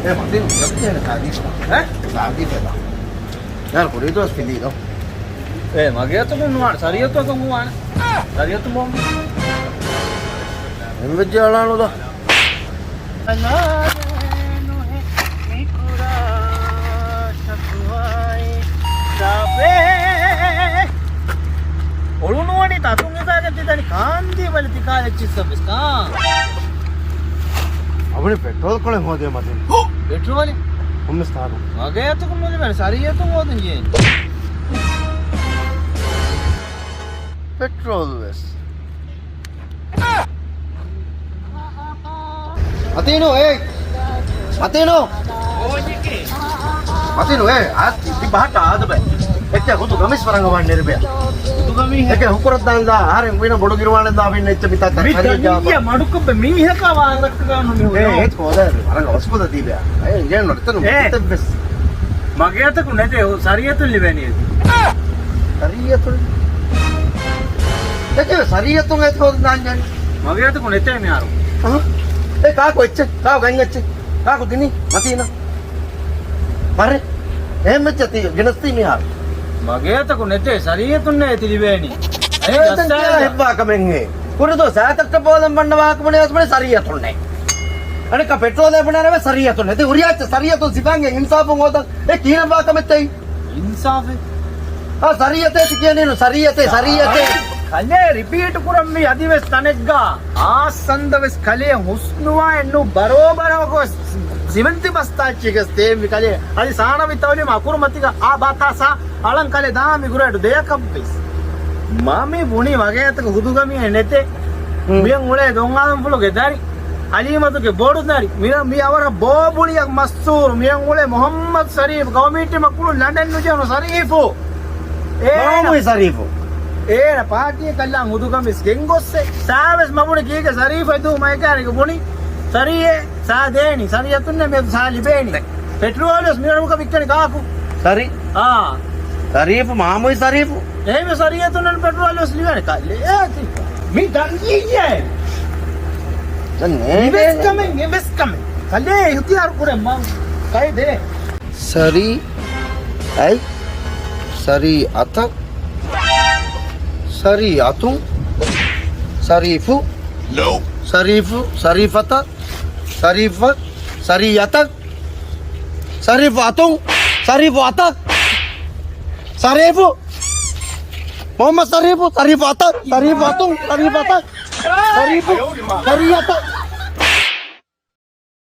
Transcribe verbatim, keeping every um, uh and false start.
އޭ މަތިން އެބަޖެހޭނެ ސާދީފަ. އެ؟ ސާދީފަ. ޔާރ ކުރީ ދުވަސް ފިލީ ދޯ. އޭ މަގޭ އަތަކުން ނުވާނެ. ސަރީއަތު އަތުން ނުވާނެ. ސަރީއަތު ބޯ. އެން ވެއްޖެ އަޅާނުދާ. އޮޅުނުވަނީ ތަތުން ހިފާގެން ތިދަނީ ކާންދީ ބަލި ތިކާ އެއްޗިއްސަށް ވެސް ކާ. އަބަނި ޕެޓްރޯލް ކޮޅެއް ހޯދޭ މަތިން. ޕެޓްރޯލެއް؟ ހުންމެސް ތާކު. މަގޭ އަތަކުން ނުލިބޭނެ ސަރީއަތުން ހޯދަން ޖެހޭނެ. ޕެޓްރޯލް ވެސް. މަތީނު، އޭ. މަތީނު. މަތީނު، އޭ. އާ، ތި، ތި ބަހައްޓާ އާދަ ބައި. އެއްޗެއް ހުދު ގަމިސް ފަރަނގަވާން ނެރެބެ. ހުދު ގަމީހެއް. އެކެ ހުކުރަށް ދާން ދާ، އަހަރެން ވީނަ ބޮޑު ގިރުވާނެ ދާ ވިން އެއްޗެއް މިތާ މި ތައް ތަރި ދަންޔަ ޖާބަ. މަޑުކޮށް މީހަކާ ވާހަކަ ކަނު މި އޭ، ހުރި. އޭ، ކޯދާ ވަރަށް އޮސްކޮދަ ދީބެ. އޭ، އިގޭން ނޮޑިތަނު އޭ. މިތައް ވެސް. މަގޭ އަތަކު ނެތޭ، ސަރީއަތުން ލިބޭނީ. ސަރީއަތުން؟ ދެކެވެ، ސަރީއަތުން އެތި ހޯދަން ދާން ޖެހޭ. މަގޭ އަތަކު ނެތޭ މިހާރު. އަހަ. އޭ ކާކު އެއްޗެއް؟ ކާކު ގަތް އެއްޗެއް؟ ކާކު ދިނީ؟ މަތީނަ. ބަރެ. އެހެން ވެއްޖެ ތީ ގެނެސްތީ މިހާރު. މަގޭ އަތަކު ނެތޭ، ސަރީއަތުންނޭ އެތި ލިބޭނީ. އޭ އޭ ދައްސާ ހެއްވާ ކަމެއް ހޭ. ކުރިދޯ ސާތަކްޓަ ބޯލަން ބަންނަ ވާހަކަ ބުނެ އަސް ބުނެ ސަރީއަތުންނޭ. އަނެއްކާ ޕެޓްރޯލޭ ބުނާނެ ސަރީއަތުން. އެތި ހުރިހާ އެއްޗެއް ސަރީއަތުން ސިފައިންގެ އިންސާފުން ހޯދަން. އެ ކިހިނެއް ވާ ކަމެއްތައީ؟ އިންސާފެއް؟ އާ، ސަރީއަތޭ ތި ކިޔަނީނު، ސަރީއަތޭ، ސަރީއަތޭ. ކަލޭ ރިޕީޓް ކުރަން މި އަދިވެސް ތަނެއްގަ. އާ ސަންދަވެސް ކަލޭ ހުސްނުވާ އެއްނު ބަރޯބަރަށް ގޮސް ސިމެންތި ބަސްތާއްޗިގަސް ތޭ މި ކަލޭ. އަދި ސާނަވި ތައުލީމް އަކުރު މަތިގަ އާ ބާތާ ސާ އަޅަން ކަލޭ ދާ މި ގުރައިޑު ދެޔަކަށްވެސް. މަ މި ބުނި ވަގޭތަކު ހުދުގަމީ ނެތޭ. ހުން. މިޔަން އުޅޭ ދޮންއާލަންފުޅުގެ ދަރި. އަލީމަތުގެ ބޮޑު ދަރި. މި، މި އަވަރަށް ބޯ ބުޅިއަށް މަސް ސޫރު މިޔަން އުޅޭ މުހައްމަދު ޝަރީފް، ގައުމީ ޓީމަށް ކުޅުން ލަނޑެއް ނުޖެހުނު ޝަރީފު. އޭނަ، މާމުއި ޝަރީފު. އޭނަ ޕާޓީއެއް ކަށްލާން ހުދު ގަމިސް ގެންގޮއްސެ. ސާވެސް މަބުނި ކީކެ ޝަރީފު އެދު މައިކާރިގެ ބުނި. ޝަރީއޭ، ސާ ދޭނި. ޝަރީއަތުންނެ މިއަދު ސާ ލިބޭނި. ޕެޓްރޯލުސް މިރަށުގަ ވިއްކަނި ކާކު؟ ޝަރީ. އާ. ޝަރީފު، މާމުއި ޝަރީފު. އެހެންވެ ޝަރީއަތުންނެ ޕެޓްރޯލުސް ލިބޭނެ ކަލޭ. އޭތި. މި ދަންޔިއްޔޭ. ދަން ނޭނގޭ. އިވެސް ކަމެއް، އިވެސް ކަމެއް. ކަލޭ އިހުތިޔާރު ކުރެ މަ ކައި ދޭ. ސަރީ އަތް، ސަރީ އަތަށް، ސަރީ އަތުން، ސަރީފު، ސަރީފު، ސަރީފަތަށް، ސަރީފަ، ސަރީ އަތަށް، ސަރީފު އަތުން، ސަރީފު އަތަށް، ސަރީފު، މުހައްމަދު ސަރީފު، ސަރީފު އަތަށް، ސަރީފު އަތުން، ސަރީފު އަތަށް. ޝަރީފު، ޝަރީއަތަށް،